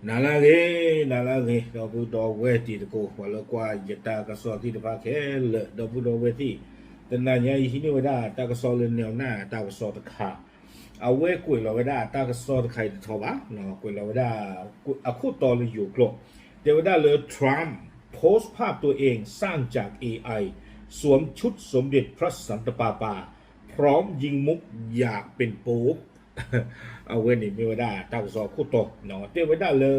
နၤလၢအဂ့ၤ, နၤလၢအဂ့ၤ, ဒီပုၢ်ဒီဝဲၢ်တံၤသကိး ပှၤလၢကွၢ်ယတၢ်ကစီၣ်သ့ၣ်တဖၣ်ခဲလၢာ် ဒီပုၢ်ဒီဝဲၢ်သ့ၣ်, တနၤညါအံၤဟံးန့ၢ်ဝဲဒၣ်တၢ်ကစီၣ်လၢ နၢၤနၢ်တၢ်ကစီၣ်တခါ, အဝဲကွဲးလီၤဝဲဒၣ်တၢ်ကစီၣ်တခါအံၤတထီဘၣ်, ကွဲးလီၤဝဲဒၣ်အခိၣ်တီလၢယိၤကျိာ်, တဲဝဲဒၣ်လၢ Trump post ภาพตัวเองสร้างจาก เอ ไอ สวมชุดสมเด็จพระสันตะปาปา พร้อมยิงมุกอยากเป็นโป๊ป အဝဲန့ၣ်မ့ၢ်ဝဲဒၣ်တၢ်ကစီၣ်အခိၣ်တီ, တဲဝဲဒၣ်လၢ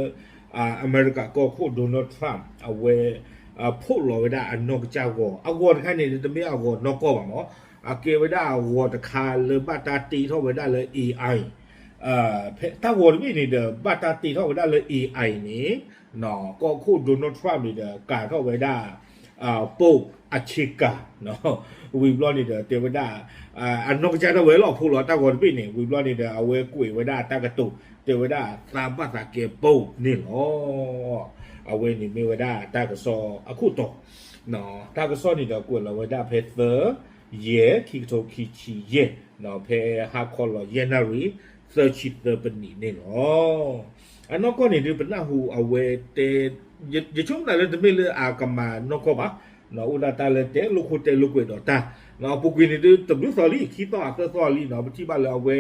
အမဲရကၤကီၢ်ခိၣ် Donald Trump အဝဲ ဖီၣ်လီၤဝဲဒၣ်အနီၢ်ကစၢ်ဂီၤ, အဂီၤတခါန့ၣ် တမ့ၢ်အဂီၤနီၢ်ကီၢ်ဘၣ်မး, အကဲဝဲဒၣ်အဂီၤတခါလၢဘၣ်တၢ်တ့ထီၣ်ဝဲဒၣ်လၢ AI, ဖဲတၢ်ဂီၤတဘ့ၣ်န့ၣ်ဒီး ဘၣ်တၢ်တ့ထီၣ်ဝဲဒၣ်လၢ AI န့ၣ် ကီၢ်ခိၣ် Donald Trump န့ၣ်ဒီး ကၤထီၣ်ဝဲဒၣ် ပိၣ်အဆ့ကၤ, ဝံၤဘျီန့ၣ်ဒီး တဲဝဲဒၣ် အနီၢ်ကစၢ်ဒၣ်ဝဲလီၤ ဖီၣ်လီၤတၢ်ဂီၤတဘ့ၣ်န့ၣ် ဝံၤဘျီန့ၣ်ဒီး အဝဲကွဲးဝဲဒၣ်တၢ်ကတိၤ တဲဝဲဒၣ် သးဘၣ်သးကဲပိၣ်န့ၣ်လီၤ. အဝဲန့ၣ်မ့ၢ်ဝဲဒၣ်တၢ်ကစီၣ်အခိၣ်တီ, တၢ်ကစီၣ်န့ၣ်ဒီးကွဲးလီၤဝဲဒၣ်ဖဲသၢ ယဲၢ် ခံကထိခံဆံယဲၢ်, ဖဲဟါခီလီၤယဲၢ်နၣ်ရံၣ် သၢဆံသၢပနံးန့ၣ်လီၤ. အနီၢ်ကီၢ်န့ၣ်ဒုး ပနၢ်ဟူအဝဲတဲ, ယဆိကမိၣ်လၢတမ့ၢ်လၢအကမၤနီၢ်ကီၢ်ဘၣ်, အိၣ်ဒၣ်တၢ်လၢတဲလိာ်ခိၣ်တဲလိာ်ကွဲးဒီးတၢ်, အပူၤကွံာ်န့ၣ်ဒုး တဘျုးသီလံ ခံသီအသၢသီလံနီၤ ပထံၣ်ဘၣ်လၢအဝဲ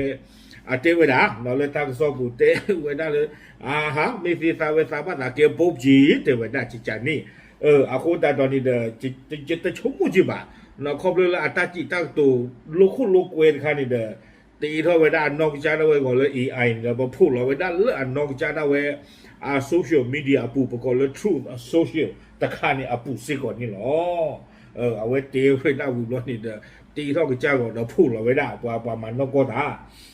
အတဲဝဲဒၣ် လၢတၢ်ကစီၣ်ပူၤတဲဝဲဒၣ်လၢ အဟါ မ့ၢ်သ့သးဝဲသးဘၣ်သးကဲပိၣ်က့ၤ တဲဝဲဒၣ်ကကန့ၣ်, အဃိသတးဒီးန့ၣ်ဒီး ယတဆိကမိၣ်က့ၤဘၣ်, ခီဖျိလၢအတၢ်စံးတၢ်ကတိၤလိာ်ခိၣ်လိာ်ကွဲတခါန့ၣ်ဒီး တ့ထီၣ်ဝဲဒၣ်အနီၢ်ကစၢ်ဒၣ်ဝဲဂီၤလၢ AI န့ၣ်ဒီး ပဖီၣ်လီၤဝဲဒၣ်လၢအနီၢ်ကစၢ်ဒၣ်ဝဲ အ social media အပူၤ ပကိးလၢ Truth Social တခါန့ၣ်အပူၤစ့ၢ်ကီးန့ၣ်လီၤ. အဝဲတဲဝဲဒၣ်ဝံၤဘျီန့ၣ်ဒီး တ့ထီၣ်ကစၢ်ဂီၤဒီးဖီၣ်လီၤဝဲဒၣ်ပှၤပှၤမၤနီၢ်ကီၢ်တၢ်,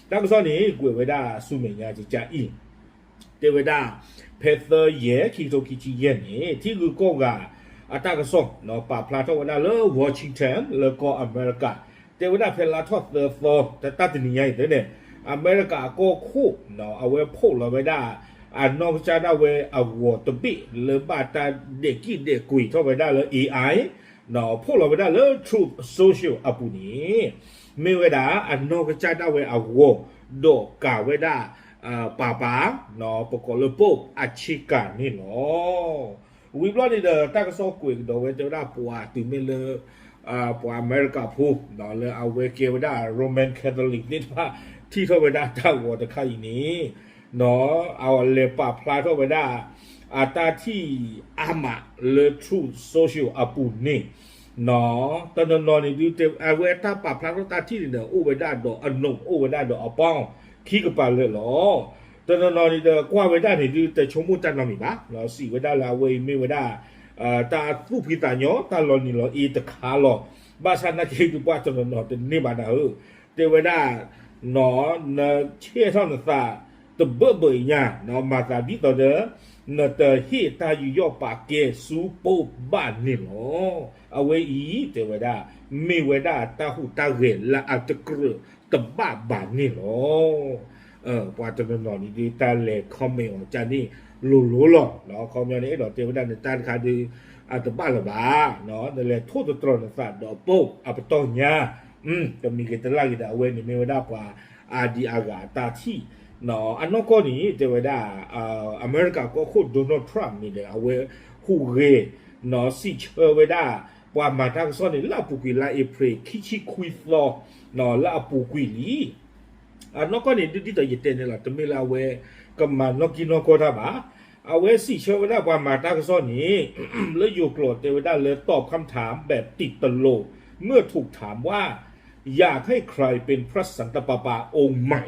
တၢ်ကစီၣ်န့ၣ် ကွဲးဝဲဒၣ်ဆူမဲာ်ညါကကအံၤ တဲဝဲဒၣ် ဖဲသၢ ယဲၢ် ခံကထိခံဆံယဲၢ်န့ၣ် ထံဂုၤကီၢ်ဂၤအတၢ်ကစီၣ် ပာ်ဖျါထီၣ်ဝဲဒၣ်လၢ Washington လၢကီၢ်အမဲရကၤ, တဲဝဲဒၣ်ဖဲလါထီၣ်သၢသီ တၢ်တနံၤညါအံၤသ့န့ၣ် အမဲရကၤအကီၢ်ခိၣ် အဝဲဖီၣ်လီၤဝဲဒၣ် အနီၢ်ကစၢ်ဒၣ်ဝဲအဂီၤတဘ့ၣ်လၢဘၣ်တၢ်ဒဲးကံၣ်ဒဲးကွံာ်ထီၣ်ဝဲဒၣ်လၢ AI ဖီၣ်လီၤဝဲဒၣ်လၢ Truth Social အပူၤန့ၣ် မ့ၢ်ဝဲဒၣ်အနီၢ်ကစၢ်ဒၣ်ဝဲအဂီၤ ဒီးကၤဝဲဒၣ် ပၤပၤ ပကိးလၢပိၣ်အဆ့ကၤန့ၣ်လီၤ. ဝံၤဘျီန့ၣ်ဒီး တၢ်ကစီၣ်ကွဲးကဒီးဝဲတဲဝဲဒၣ်ပှၤတုၤမ့ၢ်လၢ ပှၤအမဲရကၤဖိ လၢအဝဲကဲဝဲဒၣ် Roman Catholic သ့ၣ်တဖၣ် ထံၣ်ထီၣ်ဝဲဒၣ်တၢ်ဂီၤတခါအံၤန့ၣ် အဝဲလဲၤပာ်ဖျါထီၣ်ဝဲဒၣ် အတၢ်ထံၣ်အါမးလၢ Truth Social အပူၤန့ၣ် တနီၤနီၤန့ၣ်ဒုး အဝဲတၢ်ပာ်ဖျါထီၣ်တၢ်ထံၣ်န့ၣ်ဒီး အိၣ်ဝဲဒၣ်ဒီးအနိး အိၣ်ဝဲဒၣ်ဒီးအပီၢ် ခံကပၤလၢာ်လီၤ. တနီၤနီၤန့ၣ်ဒီး ကွၢ်ဝဲဒၣ်န့ၣ်ဒုး တဆိကမိၣ်တၢ်နီတမံၤဘၣ်, စံးဝဲဒၣ်လၢအဝဲအံၤမ့ၢ်ဝဲဒၣ် တၢ်သူၣ်ဖှံသးညီ တၢ်လီၤနံၤလီၤအ့တခါလီၤ. ဘၣ်ဆၣ်နာ်က့ဒုး ပှၤတနီၤနီၤတန့ၢ်ဘၣ်နၤဧၢ, တဲဝဲဒၣ် နဆဲးထီၣ်နသးတဘၢၣ်ဘၢၣ်ညါ မၤသးဒ်သိးဒီး နတဟ့ၣ်တၢ်ယူးယီၣ်ပာ်ကဲဆူပိၣ်ဘၣ်န့ၣ်လီၤ. အဝဲအံၤတဲဝဲဒၣ် မ့ၢ်ဝဲဒၣ်တၢ်ဟူးတၢ်ဂဲၤလၢအတကြၢးတဘၣ်ဘၣ်န့ၣ်လီၤ. ပှၤတနီၤနီၤန့ၣ်ဒုး တၢ်လဲၤ comment အီၤကန့ၣ်လိၤလိၤလီၤ. ခီပညီန့ၣ် အဲၣ်ဒိးတဲဝဲဒၣ်နတၢ်တခါဒုး အတဘၣ်လၢၤဘၣ်, နလဲၤထိၣ်သတြီၤနသးဒီးပိၣ်အပတီၢ်ညါ, တမံၤဂ့ၤတလၢ်ဂ့ၤဒီး အဝဲန့ၣ်မ့ၢ်ဝဲဒၣ်ပှၤအါဒံအါဂၤအတၢ်ထံၣ် အနီၢ်ကီၢ်န့ၣ် တဲဝဲဒၣ် အမဲရကၤကီၢ်ခိၣ် Donald Trump န့ၣ်ဒီး အဝဲဟူးဂဲၤ စံးဆၢဝဲဒၣ် ပှၤမၤတၢ်ကစီၣ်န့ၣ် လၢအပူၤကွံာ်လါအ့ဖြ့ၣ် ခံဆံခွံသီ လၢအပူၤကွံာ်လံ. အနီၢ်ကီၢ်န့ၣ် ဒ်သိးယတဲန့ၣ်လီၤ တမ့ၢ်လၢအဝဲကမၤနီၣ်ကံၣ်နီၣ်ကီၢ်တၢ်ဘၣ်. အဝဲစံးဆၢဝဲဒၣ်ပှၤမၤတၢ်ကစီၣ်န့ၣ် လၢယိၤကျိာ်တဲဝဲဒၣ်လၢ ตอบคำถามแบบติดตลก เมื่อถูกถามว่า อยากให้ใครเป็นพระสันตะปาปาองค์ใหม่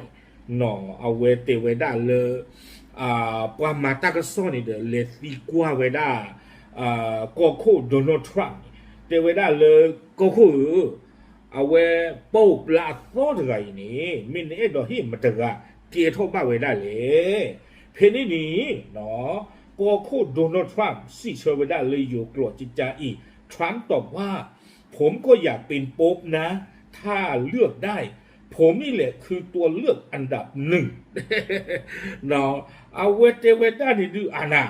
အဝဲတဲဝဲဒၣ်လၢ ပှၤမၤတၢ်ကစီၣ်န့ၣ်ဒီး လဲၤသံကွၢ်ဝဲဒၣ် ကီၢ်ခိၣ် Donald Trump န့ၣ် တဲဝဲဒၣ်လၢ ကီၢ်ခိၣ်ဧၢ, အဝဲ ပိၣ်လၢအသီတဂၤအံၤန့ၣ် မ့ၢ်နအဲၣ်ဒိးဟ့ၣ်မတၤတဂၤ ကဲထီၣ်ဘၣ်ဝဲဒၣ်လဲၣ်. ဖဲန့ၣ်န့ၣ် ကီၢ်ခိၣ် Donald Trump စံးဆၢဝဲဒၣ်လၢယိၤကျိာ်ကကါအံၤ Trump ตอบว่า ผมก็อยากเป็นโป๊ปนะ ถ้าเลือกได้ ผมนี่แหละคือตัวเลือกอันดับหนึ่ง အဝဲတဲဝဲဒၣ်န့ၣ်ဒုး အနၤ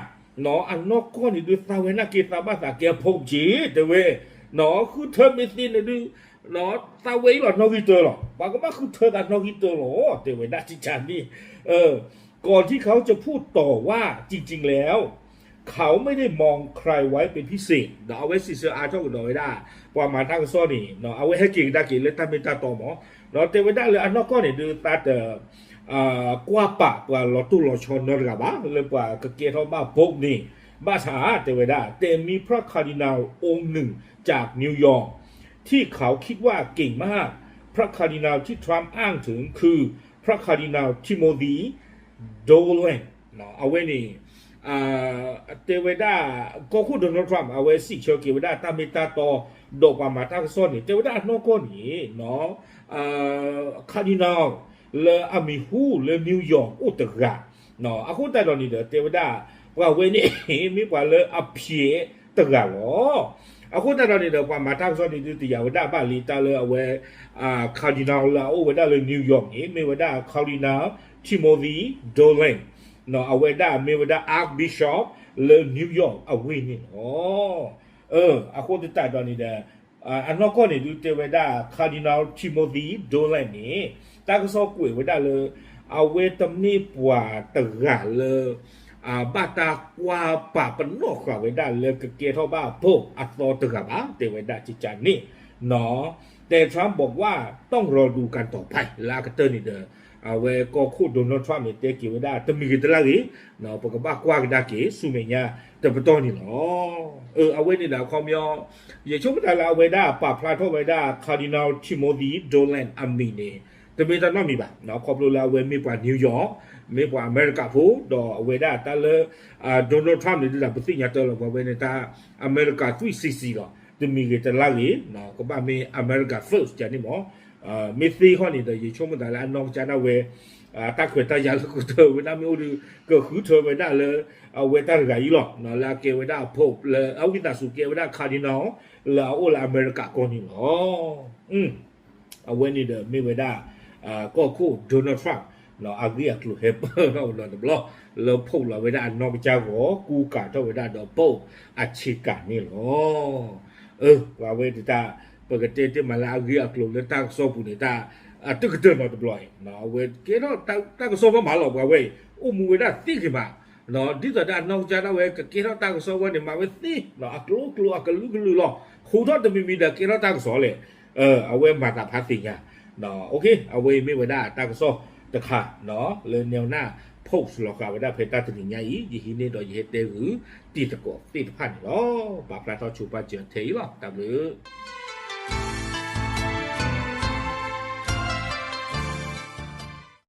အနီၢ်ကီၢ်န့ၣ်ဒုး သးဝဲနာ်က့ၤသးဘၣ်သးကဲပိၣ်က့ၤ တဲဝဲ, ဃုထၢမ့ၢ်သ့န့ၣ်ဒုး သးဝဲအံၤလီၤနီၣ်ဂံၢ်တၢလီၤ, ပှၤကဘၣ်ဃုထၢသးနီၣ်ဂံၢ်တၢလီၤ တဲဝဲဒၣ်ကကါန့ၣ် ก่อนที่เขาจะพูดต่อว่า จริงๆแล้ว เขาไม่ได้มองใครไว้เป็นพิเศษ ဒီးအဝဲစံးဆၢအါထီၣ်ကဒီးဝဲဒၣ် ပှၤမၤတၢ်ကစီၣ်န့ၣ် အဝဲဟဲက့ၤကဒါက့ၤလၢတၢ်မ့ၢ်တၢ်တီမး ဒီးတဲဝဲဒၣ်လၢအနီၢ်ကီၢ်န့ၣ် ဒုးသးတ ကွၢ်ပာ်ပှၤလီၤတိၢ်လီၤဆီနီတဂၤဘၣ် လၢပှၤကကဲထီၣ်ဘၣ် vote န့ၣ် ဘၣ်ဆၣ်တဲဝဲဒၣ် แต่มีพระคาร์ดินัลองค์หนึ่งจากนิวยอร์กที่เขาคิดว่าเก่งมาก พระคาร์ดินัลที่ทรัมป์อ้างถึงคือพระคาร์ดินัลทิโมธี โดแลน အဝဲန့ၣ် တဲဝဲဒၣ် ကီၢ်ခိၣ် Donald Trump အဝဲစံးဆၢက့ၤဝဲဒၣ်တၢ်မ့ၢ်တၢ်တီ ဒီးပှၤမၤတၢ်ကစီၣ်န့ၣ် တဲဝဲဒၣ်အနီၢ်ကီၢ်န့ၣ် Cardinal လၢအမံၤဟူလၢ New York အိၣ်တဂၤ အဃိသတးဒီးန့ၣ်ဒီး တဲဝဲဒၣ် ပှၤဝဲန့ၣ် မ့ၢ်ပှၤလၢအဖျဲးတဂၤလီၤ. အဃိသတးဒီးန့ၣ်ဒီး ပှၤမၤတၢ်ကစီၣ်န့ၣ် ဒုးတယာ်ဝဲဒၣ်ဘၣ်လံတၢ်လၢအဝဲ Cardinal လၢအအိၣ်ဝဲဒၣ်လၢ New York န့ၣ် မ့ၢ်ဝဲဒၣ် Cardinal Timothy Dolan အဝဲဒၣ်မ့ၢ်ဝဲဒၣ် Archbishop လၢ New York အဝ့ၢ်န့ၣ်လီၤ. အဃိသတးဒီးန့ၣ်ဒီး အနီၢ်ကီၢ်န့ၣ် ဒုးတဲဝဲဒၣ် Cardinal Timothy Dolan န့ၣ် တၢ်ကစီၣ်ကွဲးဝဲဒၣ်လၢ အဝဲတမ့ၢ်ပှၤတဂၤလၢ ဘၣ်တၢ်ကွၢ်ပာ်ပနီၣ်ဃာ်ဝဲဒၣ်လၢကကဲထီၣ်ဘၣ် Pope အသီတဂၤဘၣ် တဲဝဲဒၣ်ကကန့ၣ် แต่ Trump บอกว่าต้องรอดูกันต่อไป လၢအကတၢၢ်န့ၣ်ဒီး အဝဲကီၢ်ခိၣ် Donald Trump န့ၣ် တဲက့ၤဝဲဒၣ်တမံၤဂ့ၤတလၢ်ဂ့ၤ ပကဘၣ်ကွၢ်ကဒါက့ၤဆူမဲာ်ညါတပတီၢ်န့ၣ်လီၤ. အဝဲန့ၣ်ဒီးအခီပညီ ယဆိကမိၣ်သးလၢအဝဲဒၣ်ပာ်ဖျါထီၣ်ဝဲဒၣ် Cardinal Timothy Dolan အမံၤန့ၣ် တမ့ၢ်တၢ်နီတမံၤဘၣ် ခီဖျိလၢအဝဲမ့ၢ်ပှၤ New York မ့ၢ်ပှၤအမဲရကၤဖိ ဒီးအဝဲဒၣ်တၢ်လၢ Donald Trump န့ၣ် ဒုးဒၣ်ပသ့ၣ်ညါတၢ်လီၤ ပှၤဝဲန့ၣ် တၢ် America three sixty လီၤ တမံၤဂ့ၤတလၢ်ဂ့ၤ ကဘၣ်မ့ၢ် America first ကန့ၣ်မး မ့ၢ်သ့ဃီန့ၣ်ဒီး ယဆိကမိၣ်သးလၢအနီၢ်ကစၢ်ဒၣ်ဝဲ တၢ်ခွဲးတၢ်ယာ်လၢကတၢၢ်ဝဲဒၣ်မ့ၢ်အိၣ်ဒီး ကဃုထၢဝဲဒၣ်လၢ အဝဲတၢ်တဂၤအံၤလီၤ လၢအကဲဝဲဒၣ် Pope လၢအဝံသးစူၤကဲဝဲဒၣ် Cardinal လၢအအိၣ်လၢအမဲရကၤကီၢ်န့ၣ်လီၤ. အဝဲန့ၣ်ဒီးမ့ၢ်ဝဲဒၣ် ကီၢ်ခိၣ် Donald Trump အဂ့ၢ်အကျိၤဟဲပၢၢ်ထီၣ်ဝဲလီၤတဘျီ လၢ Pope လီၤဝဲဒၣ်အနီၢ်ကစၢ်ဂီၢ် ကူကၤထီၣ်ဝဲဒၣ်ဒီး Pope အဆ့ကၤန့ၣ်လီၤ. ပှၤဝဲတတၢ် ပကတဲတ့ၢ်မးလၢအဂ့ၢ်အကျိၤလၢတၢ်ကစီၣ်ပူၤန့ၣ် တၢ် အတကတၢၢ်နီတဘျီအံၤ အဝဲကဲထီၣ်တၢ်ကစီၣ်ဘၣ်မးလီၤ ပှၤဝဲအံၤ အိၣ်မူဝဲဒၣ်သ့ဂ့ၤမး ဒ်သိးဒီးအနီၢ်ကစၢ်ဒၣ်ဝဲကကဲထီၣ်တၢ်ကစီၣ်ဝဲန့ၣ် မၤဝဲသ့ အကျိၤကျိၤအကလုာ်ကလုာ်လီၤ ဟူးထီၣ်တမံၤမံၤဒီးကဲထီၣ်တၢ်ကစီၣ်လဲၣ် အဝဲမၤသးဖးသ့ၣ်ညါ အဝဲအံၤမ့ၢ်ဝဲဒၣ်တၢ်ကစီၣ်တခါ လၢ Newsnet Post လီၤဃာ်ဝဲဒၣ်ဖဲတၢ်တနံၤညါအံၤ ယဟံးန့ၢ်ဒီးယဟဲတဲဂုာ် တံၤသကိးသ့ၣ်တဖၣ်န့ၣ်လီၤ. ပာ်ဖျါထီၣ်ဆိပာ်စၢၤထဲအံၤလီၤ တၢ်ဘျုး